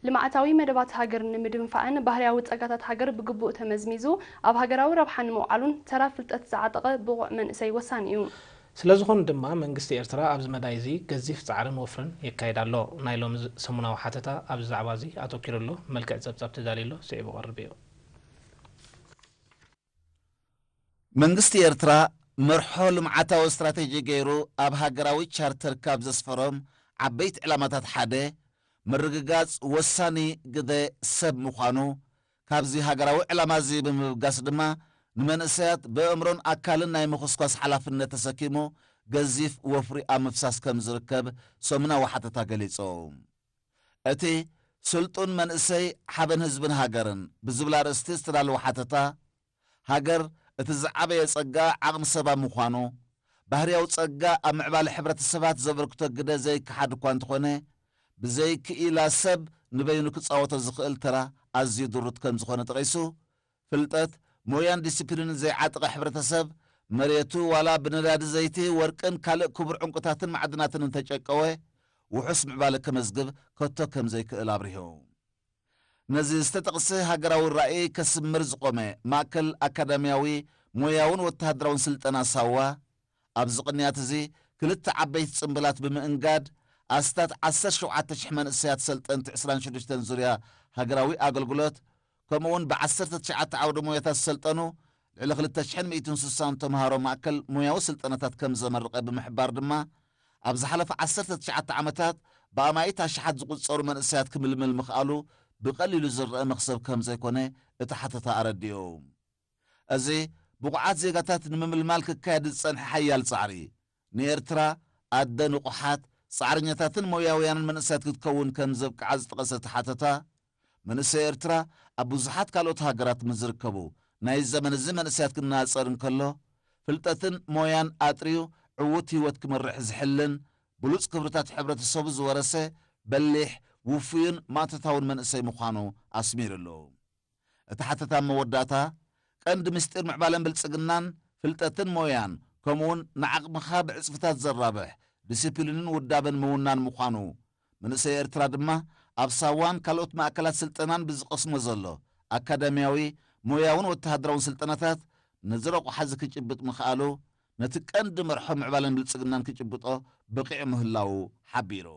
ልምዓታዊ መደባት ሃገር ንምድንፋዕን ባህርያዊ ጸጋታት ሃገር ብግቡእ ተመዝሚዙ ኣብ ሃገራዊ ረብሓ ንምውዓሉን ተራ ፍልጠት ዝዓጠቐ ብቑዕ መንእሰይ ወሳኒ እዩ። ስለዝኾነ ድማ መንግስቲ ኤርትራ ኣብዚ መዳይ እዚ ገዚፍ ጻዕርን ወፍርን የካይድ ኣሎ። ናይ ሎሚ ሰሙናዊ ሓተታ ኣብዚ ዛዕባ እዚ ኣተኪሩ ኣሎ። መልክዕ ጸብጻብ ተዳልዩ ኣሎ፣ ስዒቡ ይቐርብ እዩ። መንግስቲ ኤርትራ መርሖ ልምዓታዊ ስትራቴጂ ገይሩ ኣብ ሃገራዊ ቻርተር ካብ ዘስፈሮም ዓበይቲ ዕላማታት ሓደ ምርግጋጽ ወሳኒ ግደ ሰብ ምዃኑ፣ ካብዚ ሃገራዊ ዕላማ እዚ ብምብጋስ ድማ ንመንእሰያት ብእምሮን ኣካልን ናይ ምኹስኳስ ሓላፍነት ተሰኪሙ ገዚፍ ወፍሪ ኣብ ምፍሳስ ከም ዝርከብ ሰሙናዊ ሓተታ ገሊጹ። እቲ ስልጡን መንእሰይ ሓበን ህዝብን ሃገርን ብዝብል ኣርእስቲ ዝተዳለወ ሓተታ፣ ሃገር እቲ ዝዓበየ ጸጋ ዓቕሚ ሰባ ምዃኑ፣ ባህርያዊ ጸጋ ኣብ ምዕባለ ሕብረተሰባት ዘበርክቶ ግደ ዘይከሓድ እኳ እንተኾነ፣ ብዘይ ክኢላ ሰብ ንበይኑ ክጻወቶ ዝኽእል ተራ ኣዝዩ ድሩት ከም ዝኾነ ጠቒሱ፣ ፍልጠት፣ ሞያን ዲሲፕሊንን ዘይዓጠቐ ሕብረተሰብ፣ መሬቱ ዋላ ብነዳዲ ዘይቲ፣ ወርቅን ካልእ ክቡር ዕንቁታትን ማዕድናትን እንተጨቀወ፣ ውሑስ ምዕባለ ከመዝግብ ከቶ ከም ዘይክእል ኣብሪሁ። ነዚ ዝተጠቕሰ ሃገራዊ ራእይ ከስምር ዝቖመ ማእከል ኣካዳሚያዊ፣ ሞያውን ወተሃደራውን ስልጠና ሳዋ፣ ኣብዚ ቅንያት እዚ ክልተ ዓበይቲ ጽምብላት ብምእንጋድ፣ ኣስታት ዓሰርተ ሸውዓተ ሽሕ መንእሰያት ሰልጠንቲ ዕስራን ሽዱሽተን ዙርያ ሃገራዊ ኣገልግሎት፣ ከምኡውን ብዓሰርተ ትሽዓተ ዓውደ ሞያታት ዝሰልጠኑ ልዕሊ ክልተ ሽሕን ሚእትን ስሳን ተምሃሮ ማእከል ሞያዊ ስልጠናታት ከም ዘመርቐ ብምሕባር ድማ፣ ኣብ ዝሓለፈ ዓሰርተ ትሽዓተ ዓመታት ብኣማኢት ኣሽሓት ዝቑጸሩ መንእሰያት ክምልምል ምኽኣሉ ብቐሊሉ ዝረአ መኽሰብ ከም ዘይኮነ እቲ ሓተታ ኣረዲኡ። እዚ ብቑዓት ዜጋታት ንምምልማል ክካየድ ዝጸንሐ ሓያል ጻዕሪ፣ ንኤርትራ ኣደ ንቑሓት፣ ጻዕረኛታትን ሞያውያንን መንእሰያት ክትከውን ከም ዘብቅዓ ዝጠቐሰ እቲ ሓተታ፣ መንእሰይ ኤርትራ ኣብ ብዙሓት ካልኦት ሃገራት ምስ ዝርከቡ ናይ ዘመን እዚ መንእሰያት ክነጻጸር እንከሎ፣ ፍልጠትን ሞያን ኣጥርዩ ዕዉት ህይወት ክመርሕ ዝሕልን ብሉጽ ክብርታት ሕብረተሰቡ ዝወረሰ በሊሕ፣ ውፉይን ማእቶታውን መንእሰይ ምዃኑ ኣስሚሩሉ። እቲ ሓተታ ኣብ መወዳእታ፣ ቀንዲ ምስጢር ምዕባለን ብልጽግናን ፍልጠትን ሞያን፣ ከምኡውን ንዓቕምኻ ብዕጽፍታት ዘራብሕ ዲሲፕሊንን ውዳበን ምውናን ምዃኑ፣ መንእሰይ ኤርትራ ድማ ኣብ ሳዋን ካልኦት ማእከላት ስልጠናን ብዝቐስሞ ዘሎ ኣካዳሚያዊ፣ ሞያውን ወተሃደራውን ስልጠናታት ነዚ ረቑሓ እዚ ክጭብጥ ምኽኣሉ፣ ነቲ ቀንዲ መርሖ ምዕባለን ብልጽግናን ክጭብጦ በቒዑ ምህላዉ ሓቢሩ።